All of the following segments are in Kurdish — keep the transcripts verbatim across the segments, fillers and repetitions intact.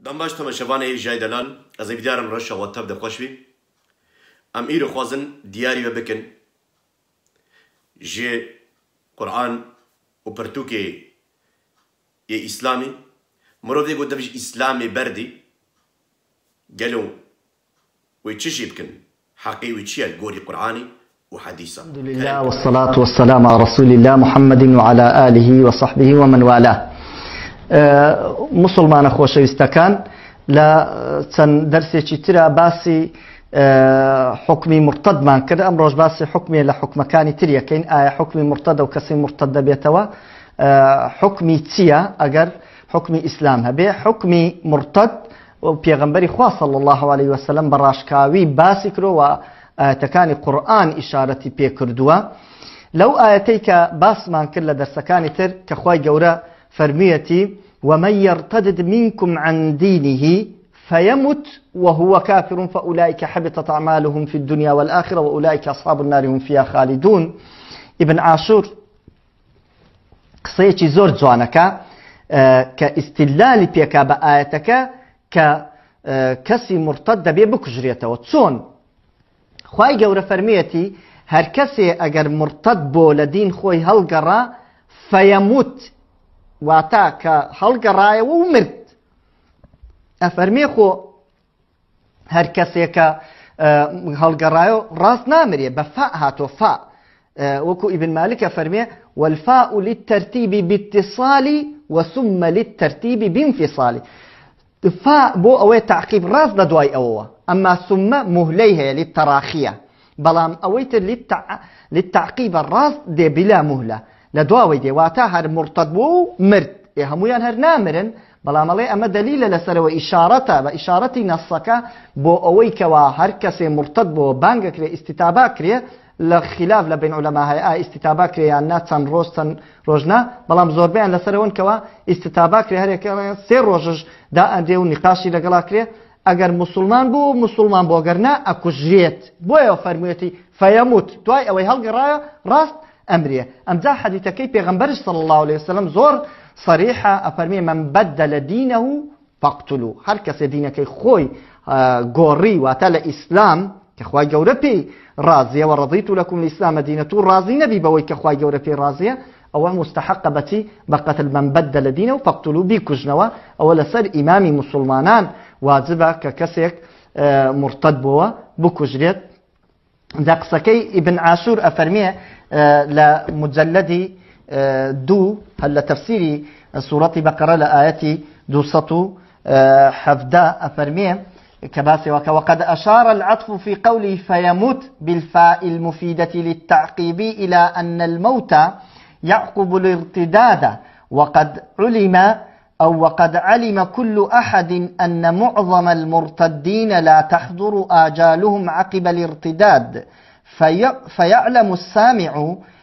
Dem baş temaşevanê hêjayî delal, ez ê bidyarim reşa we tev de xweş bî. Em îro xwazin diyarî we bikin ji Quran û pirtûkê yê Îslamî. Mirovê ku dev ji Îslamê berdî, gelo wê çi jî bikin? Heqê wî çi ye li gorî Quranê û hedîsa? الحمد لله والصلاة والسلام على رسول الله محمد وعلى آله وصحبه ومن والاه. Ee, Musulmana xoşewîstekan, لە چەند دەرسێکی ترا باسی ئە، حکمی مرتدمان کرد، ئەمڕۆش باسی حکمێ لە حکمەکانی تریەکەین. ئایا حکمی مرتد و کەسی مرتد دەبێتەوە؟ ئە، حکمی چییە ئەگەر حکمی ئیسلام هەبێ؟ حکمی مرتد و پێغەمبەری خوا صلی الله علیه وسلم بە ڕاشکاوی باسی کرۆ و ئاەتەکانی قورئان ئیشارەتی پێ کردووە. لەو ئاەتەی کە باسمان کرد لە دەرسەکانی تر کە خوای گەورە فەرموویەتی: ومن يرتدد منكم عن دينه فيمت وهو كافر فأولئك حبطت أعمالهم في الدنيا والآخرة وأولئك أصحاب النار هم فيها خالدون. ئیبن عاشور قسەیەکی زۆر جوانەکە، ئە، کە ئیستیلالی پێکا بە ئاەتەکە کە، ئە، کەسی مرتد دەبێ بکوژرێتەوە. چۆن؟ خوای گەورە فەرموویەتی، هەر کەسێ ئەگەر مرتد بۆ لە دین خۆی هەڵگەڕا، فەیەموت، واتە کە هەڵگەڕایەوە و مرد. ئەفەرمێ خۆ هەر کەسێکە، ئە، هەڵگەڕایەوە ڕاست نامرێ، بە فا هاتۆ، فا. ئە، وەکو ئیبن مالک ئەفەرمێ: والفاء للترتيب باتصال وثم للترتيب بانفصال. فا بۆ ئەوەی تعقیب ڕاست لە دوای ئەوەوە، ئەمما ثم مهلەی هەیە، للتراخیە. بەڵام ئەوەی تر للتع-، للتعقیبە، ڕاست دێ بلا مهلە. لە دواوەی دێ، واتە هەر مرتد بوو و مرد. ئێ هەمویان هەر نامرن، بەڵام ئەڵێ ئەمە دەلیلە لەسەرەوە، ئیشارەتە، بە ئیشارەتی نەسەکە بۆ ئەوەی کەوا هەر کەسێ مرتد بۆ بانگەکرێ، ئیستیتابا کرێ، لە خلاف لە بین علەما هەیە، ئا ئیستیتابا کرێ یان نا، چەند ڕۆژ، چەند ڕۆژ نا، بەڵام زۆربەیان لەسەرەوەن کەوا ئیستیتابا کرێ، هەر یەکەیان سێ ڕۆژش دا ئەندێ و نیقاشی لەگەڵا کرێ، ئەگەر موسڵمان بوو، موسڵمان بوو، ئەگەر نا، ئەکوژرێت. بۆیە فەرموویەتی فەیەموت، دوای ئەوەی هەڵگەڕایە ڕاست ئەمرێ. ئەمجا حەدیثەکەی پێغەمبەرش صلی الله علیه وسلم زۆر صریحە، ئەفەرمێ: من بدل دینه فاقتلوه. هەر کەسێ دینەکەی خۆی، ئە، گۆڕی، واتە لە ئیسلام کە خوای گەورە پێی ڕازیە، ورضيت لكم الإسلام دينا، تو ڕازی نەبی بەوەی کە خوای گەورە پێی ڕازیە، ئەوە مستحقە بەچی؟ بە قتل. من بدل دینه فاقتلوه، بیکوژنەوە. ئەوە لەسەر ئیمامی موسڵمانان واجبە کە کەسێک، ئە، مرتد بووە بکوژرێت. جا قسەکەی ئیبن عاشور ئەفەرمێ، ئە، لە مجلدی، ئە، دوو، هەر لە تەفسیری سوورەتی بەقەرە لە ئاەتی دوو سەد و حەڤدە ئەفەرمێ کە باسی وەکە: وقد أشار العطف في قوله فيمت بالفاء المفيدة للتعقيب إلى أن الموت يعقب الارتداد، وقد علم أو وقد علم كل أحد أن معظم المرتدين لا تحضر آجالهم عقب الارتداد، في-، فيعلم السامع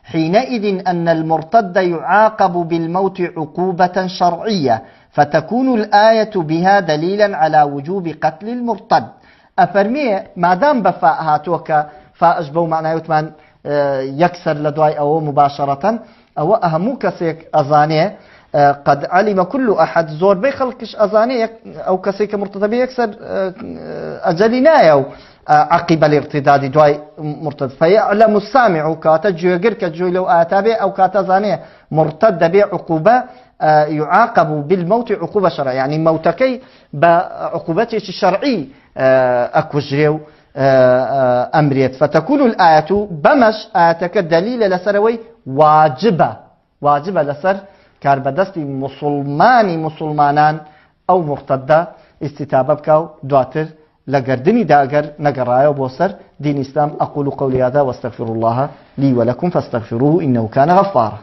حينئذ أن المرتد يعاقب بالموت عقوبة شرعية، فتكون الآية بها دليلا على وجوب قتل المرتد. ئەفەرمێ، مادام بە فا هاتووە کە فاش بەو معنای وتمان، ئە، یەکسەر لە دوای ئەوە مباشرەتەن، ئەوە هەموو کەسێک ئەزانێ، ئە، قد علم كل أحد، زۆربەی خەڵکش ئەزانێ، یەک-، ئەو کەسێک کە مرتدە بێ یەکسەر، ئە، ئەجەلی نایە و، ئە، عقب الارتداد، دوای مرتد. فيعلم السامع، کاتە گوێگر کە گوێی لەو ئاەتا بێ، ئەو کاتە زانێ مرتد دەبێ عقوبە، ئە، يعاقب بالموت عقوبة شرعية، یعنی مەوتەکەی بە عقوبەتێکی شەرعی، ئە، ئەکوژرێ و، ئە، ئە، ئەمرێت. فتكون الآية، بەمەش ئاەتەکە دەلیلە لەسەرەوەی واجبە، واجبە لەسەر کاربەدەستی موسڵمانی موسڵمانان ئەو مرتدە ئیستیتابە بکا و دواتر لە گەردنیدا ئەگەر نەگەڕایەوە بۆ سەر دین ئیسلام. أقول قولي هذا وأستغفر الله لي ولكم فاستغفروه إنه كان غفارا.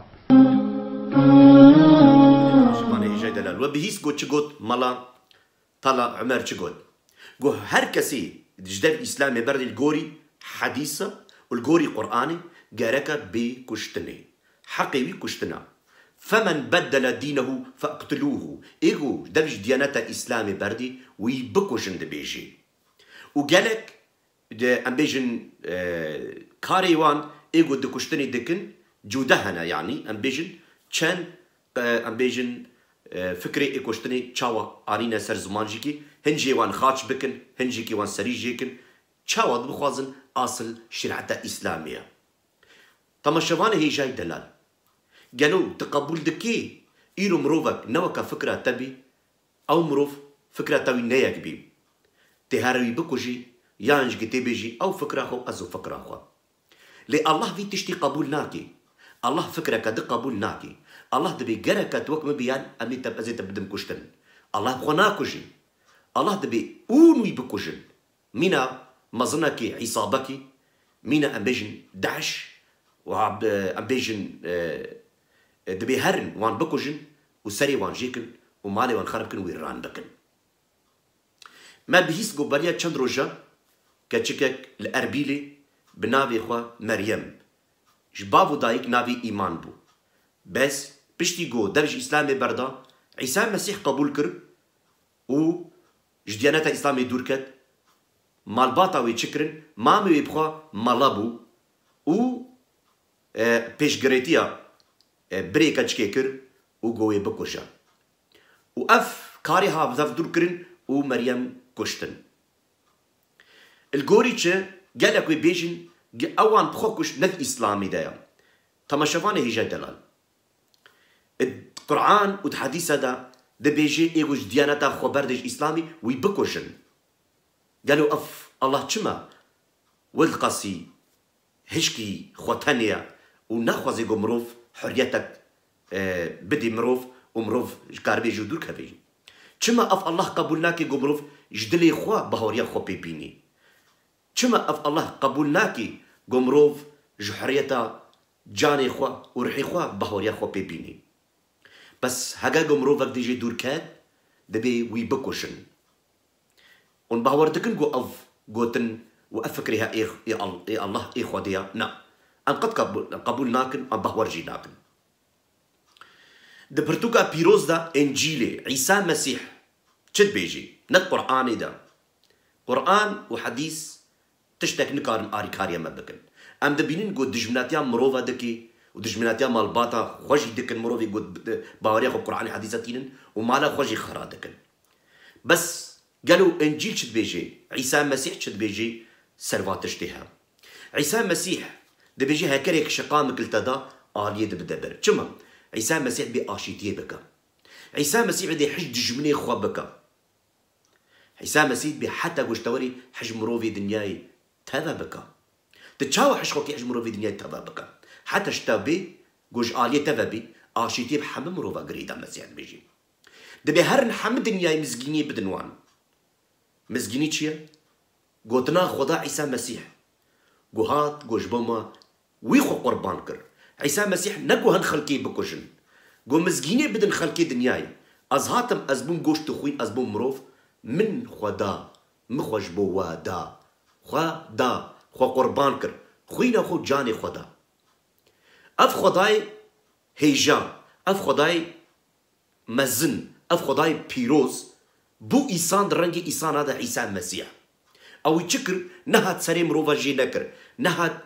Şivanê hêjayî delal. We bihîst got, çi got mala Tala Umer çi got? Got, her kesî ji dev Îslamê berdî li gorî hedîsa û li gorî Qur'anê gereke bê kuştinê. Heqê wî kuştina. Femen beddele dînehu feqtuluhu. Ê ku dev ji diyaneta Îslamê berdî, wî bikujin dibêjê. Û gelek, de, em bêjin, e, karê wan ê ku di kuştinê dikin, cude hene, yanî em bêjin çend, e, em bêjin, e, fikrê ê kuştinê çawa anîne ser ziman jî kî, hin jê wan xaç bikin, hin jî kî wan serî jêkin, çawa dibixwazin asil şerîeta Îslamê ye. Temaşevanê hêjayî delal. Gelo tu qebûl dikî îro mirovek ne weke fikra te bî, ew mirov fikra te wî ne yek bî. Tê here wî bikujî, yan jî tê bêjî ew fikra xwe, ez û fikra xwe. Lê Allah vî tiştî qebûl nakî. Allah fikreke di qebûl nakî. Allah dibê gereke tu wek min biyan, em ê te, ez ê te bidim kuştin. Allah xwe nakujî. Allah dibê hûn wî bikujin. Mîna mezinekî, îsabekî, mîna em bêjin DAIŞ û em bêjin, e, e, dibê herin wan bikujin û serê wan jêkin û malê wan xerib kin û wîran bikin. Me bihîst ku beriya çend roja keçikek li Erbîlê bi navê xwe Meryem, ji bav û dayik navê Îman bû. Bes piştî ku dev ji Îslamê berda, Îsa Mesîh qebûl kir û ji diyaneta Îslamê dûr ket, malbata wê çi kirin? Mamê wê bi xwe mala bû û, e, pêşgirêtiya, e, birê keçikê kir û got wê bikuje. Û ev karê ha bi dev dûr kirin û Meryem kuştin. Li gorî çi? Gelek wê bêjin, gi-, ewan bi xwe kuşt ne di Îslamî de ye. Temaşevanê hêja delal. Di Quran û di hedîse de dibêje, ê ku ji diyaneta xwe berdê ji Îslamî, wî bikujin. Gelo ev Allah çima wilqasî hişkî xwe tenê ye û naxwaze ku mirov hurriyetek, e, bidî mirov û mirov ji karibê jî dûr keve jî? Çima ev Allah qebûl nake ku mirov ji dilê xwe bahoriya xwe pê bînî? Çima ev Allah qebûl nake ku mirov ji hurriyeta canê xwe û ruhê xwe bahoriya xwe pê bînî? Bes hege ku mirovek dê jê dûr ket, dibê wî bikuşin. Hûn bawer dikin ku ev gotin û ev fikrê he ê, ê Al-, ê Allah, ê Xwedê ya? Na. Em qet qebûl, qebûl nakin, em bawer jî nakin. Di pirtûka pîroz de, Încîlê, Îsa Mesîh çi dibêjî? Ne di Quranê de. Quran û hedîs tiştek nikarin arîkariya me bikin. Em dibînin ku dijminatiya mirova dikî û dijminatiya malbata xwe jî dikin, mirovê ku baweriya xwe Quranê hedîsa tînin û mala xwe jî xera dikin. Bes gelo Încîl çi dibêje? Îsa Mesîh çi dibêje ser va tiştê he? Îsa Mesîh dibêje hekerek şiqamik li te da, aliyê dibide ber. Çima? Îsa Mesîh dibê aşîtiyê bike. Îsa Mesîh dê hij dijminê xwe bike. Îsa Mesîh dibê heta ku ji te werî hij mirovê dinyayê teve bike. Tu çawa hij xwe kê hij mirovê dinyayê teve bike? Heta ji te bê ku ji aliyê teve bî, aşîtiyê bi hemî mirova girêda Mesîh dibêjî. Dibê herin hemî dinyayê mizgîniyê bidin wan. Mizgînî çi ye? Gotina Xweda Îsa Mesîh. Ku hat, ku ji bo me wî xwe qurban kir. Îsa Mesîh ne ku hin xelkê bikujin. Ku mizgînê bidin xelkê dinyayê. Ez hatim, ez bûm goşt û xwîn, ez bûm mirov. Min xwe da, min xwe ji bo we da. Xwe da, xwe qurban kir. Xwîna xwe û canê xwe da. Ev Xwedayê hêja, ev Xwedayê mezin, ev Xwedayê pîroz, bû îsan di rengê îsana de Îsa Mesîh. Ew wî çi kir? Nehat serê mirova jê nekir. Nehat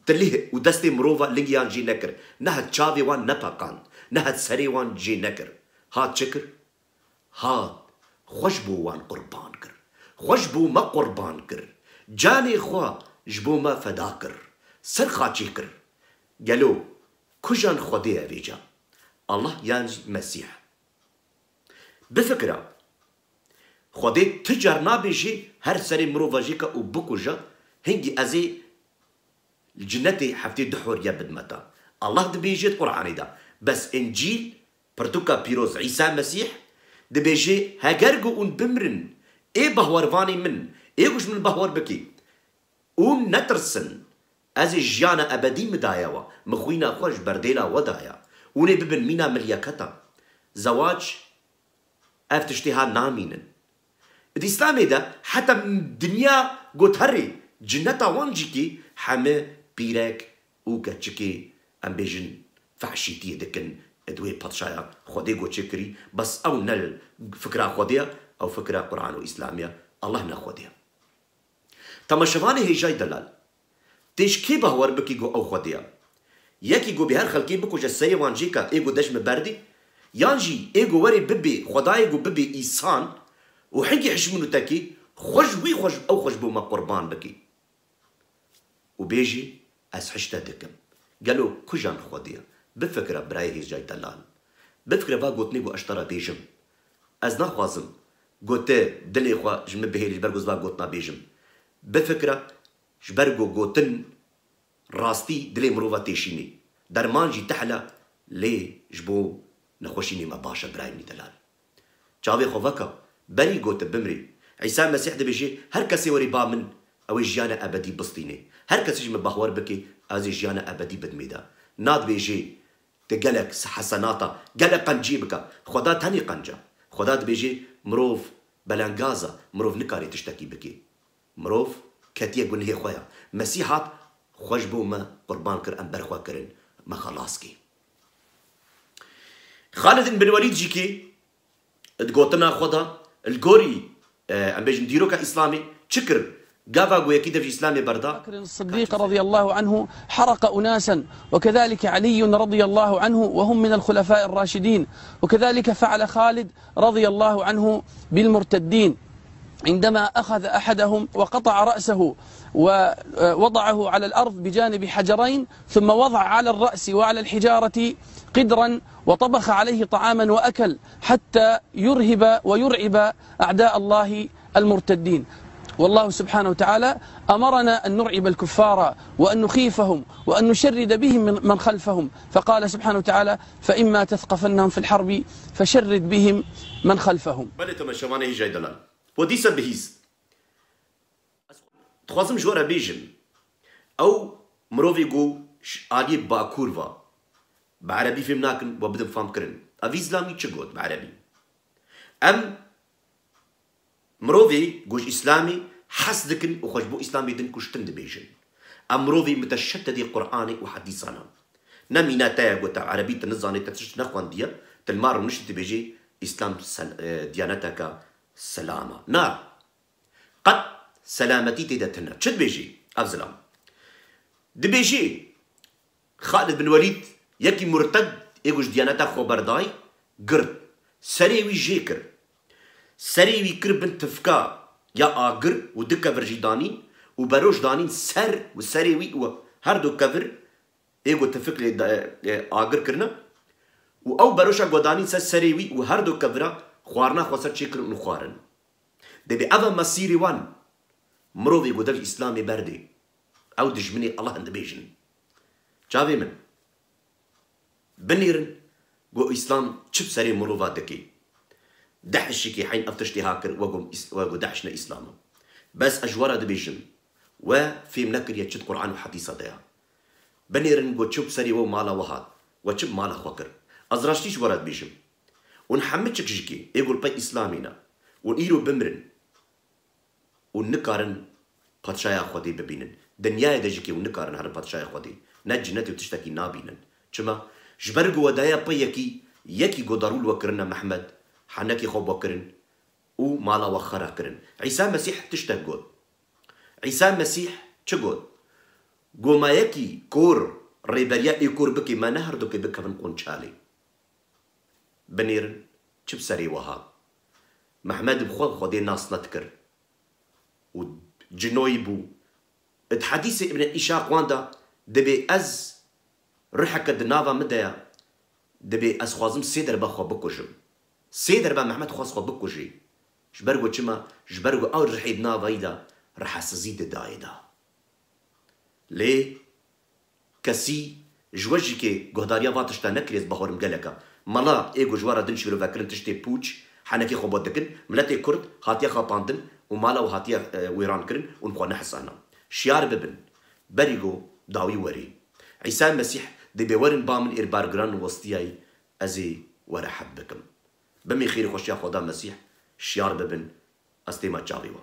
dilê û destê mirova lingiyan jê nekir. Nehat çavê wan nepeqand. Nehat serê wan jê nekir. Hat çi kir? Hat, xwe ji bo wan qurban kir. Xwe ji bo me qurban kir. Canê xwe ji bo me feda kir. Ser xaçê kir. Gelo kujan Xwedê ye vêca? Allah yan jî Mesîh? Bifikira. Xwedê tu car nabêjê her serê mirova jê ke û bikuje, hingî ez ê li cinetê heftê du horiya bidime te. Allah dibêje di Quranê de. Bes Încîl, pirtûka pîroz Îsa Mesîh, dibêje, heger ku hûn bimirin, ê bahwervanê min, ê ku ji min bahwer bikî, hûn netirsin, ez ê jiyana ebedî min daye we, min xwîna xwe ji berdêla we daye. Hûn ê bibin mîna milyeketa. Zewac, ev tiştê ha namînin. Di Îslamê de heta dinya got herê, cineta wan jî kî heme pîrek û keçikê, em bêjin, fehşîtiyê dikin di wê padşaya Xwedê got çêkirî, bes ew ne fikra Xwedê ye, ew fikra Quran û Îslamê ye, Allah ne Xwedê ye. Temaşevanê hêjayî delal, tê ji kê bawer bikî ku ew Xwedê ye? Yekî ku bê her xelkê bikuje serê wan jê ke ê ku dej min berdî, Yan jî ê ku werê bibê, Xwedayê ku bibê îsan û hingî hişmin û tekê, xwe ji wî xwe ji, ew xwe ji bo me qurban bikê. Û bêjî, ez hişte dikim. Gelo kujan Xwedê ye? Bifikire birayê hêjayî delal. Bifikire va gotinê ku ez ji te re bêjim. Ez naxwazim ku tu dilê xwe ji min bihêlî ji ber ku ez va gotina bêjim. Bifikire ji ber ku gotin rastî dilê mirova têşînê. Derman jî tehl e, lê ji bo nexweşînê me baş e birayê min delal. Çavê xwe veke, berî ku tu bimrî. Îsa Mesîh dibêje, her kesê werî ba min, ew ê jiyana ebedî bistînê. Her kesê ji min bahwer bike, ez ê jiyana ebedî bidimê de. Nadibêje, tu gelek s-, hesenata, gelek qenciyê bike. Xweda tenê qenc e. Xweda dibêje, mirov belengaz e, mirov nikare tiştekî bike. Mirov ketiye gunehê xwe ya. Mesîh hat, xwe ji bo me qurban kir, em ber xwe kirin, me xelas kir. Xalid bin Welîd jî kê di gotina xwe de, li gorî, e, em bêjin dîroka Îslamê çi kir? Gava ku yekî dev ji Îslamê berda. بكر الصديق رضي الله عنه حرق أناسا، وكذلك علي رضي الله عنه وهم من الخلفاء الراشدين، وكذلك فعل خالد رضي الله عنه بالمرتدين عندما أخذ أحدهم وقطع رأسه ووضعه على الأرض بجانب حجرين، ثم وضع على الرأس وعلى الحجارة قدرا وطبخ عليه طعاما وأكل حتى يرهب ويرعب أعداء الله المرتدين. والله سبحانه وتعالى أمرنا أن نرعب الكفار وأن نخيفهم وأن نشرد بهم من، من خلفهم، فقال سبحانه وتعالى: فإما تثقفنهم في الحرب فشرد بهم من خلفهم. Belê, temaşevanê hêjayî delal. We dîsa bihîst. Ez dixwazim ji we re bêjim. Ew mirovê ku ji aliyê Bakur ve bi erebî fêm nakin, we bidin fam kirin. Ev Îslamî çi got bi erebî? Em mirovê ku ji Îslamê hes dikin û xwe ji bo Îslamê din kuştin dibêjin. Em mirovê muteşeddedê Qur'anê û hedîsan e. Ne mîna te ye ku te erebî tu nizanê, te tişt nexwendiye, tu li mal rûniştî dibêjî Îslam sel-, e, diyaneteke selam e. Na. Qet selametî tê de tune. Çi dibêjî ev zilam? Dibêjî, Xalid bin Welîd, yekî murted ê ku ji diyaneta xwe berdayî, girt. Serê wî jê kir. Serê wî kir bin tifka ya agir û du kevir jî danîn û beroş danîn ser û serê wî û her du kevir ê ku tifik lê da-, e, agir kirine û ew beroşa ku danîn ser serê wî û her du kevira xwarina xwe ser çêkirin û xwarin. Dibê ev e mesîrê wan. Mirovê ku dev Îslamê berdê, ew dijminê Allah in dibêjin. Çavê min. Binêrin ku Îslam çi bi serê mirova dikê. DAIŞ'î kê heyn ev tiştê ha kir, we ku Îs-, we ku DAIŞ ne Îslam e. Bes ez ji we re dibêjim, we fêm nekiriye çi di Qur'an û hedîsa de ya. Binêrin ku çi bi serê we û mala we hat, we çi bi mala xwe kir. Ez raştî ji we re dibêjim. Hûn hemû çik jikê, ê ku li pey Îslamê ne. Hûn îro bimirin. Û nikarin padşaya Xwedê bibînin. Dinyayê de jikê û nikarin herin padşaya Xwedê. Ne cinetê û tiştekî nabînin. Çima? Ji ber ku we daye pey yekî, yekî ku darûl we kirine Mehmed, henekê xwe bi we kirin û mala we xera kirin. Îsa Mesîh tiştek got. Îsa Mesîh çi got? Got, ma yekî kor rêberiya ê kor bikê, me ne herdukê bikevin qonçalê. Binêrin, çi bi serê we hat? Mehmed bi xwe Xwedê nas nedikir. Û cinoyî bû. Di hedîsê Ibn Îşaq wan de, dibê ez ruheke di nava min de ye, dibê ez xwazim sê derbe xwe bikujim. Sê derbe Mehmed xwest xwe bikujê. Ji ber ku çima? Ji ber ku ew ruhê di nava wî de rihesizî didayê de. Lê kesî ji we jî kê guhdariya van tişta nekirê, ez bawerim gelek e. Mala ê ku ji we re din şîrovekirin tiştê pûç, henekê xwe bot dikin, miletê Kurd hatiye xapandin û mala we hatiye, e, wêran kirin û xwe nehisana. Şiyar bibin, berî ku dawî werê. Îsa Mesîh dibê werin ba min êr bargiran westiyayî, ez ê we rehet bikim. Bimî xêr û xweşiya Xweda Mesîh, şiyar bibin, ez têma çavê we.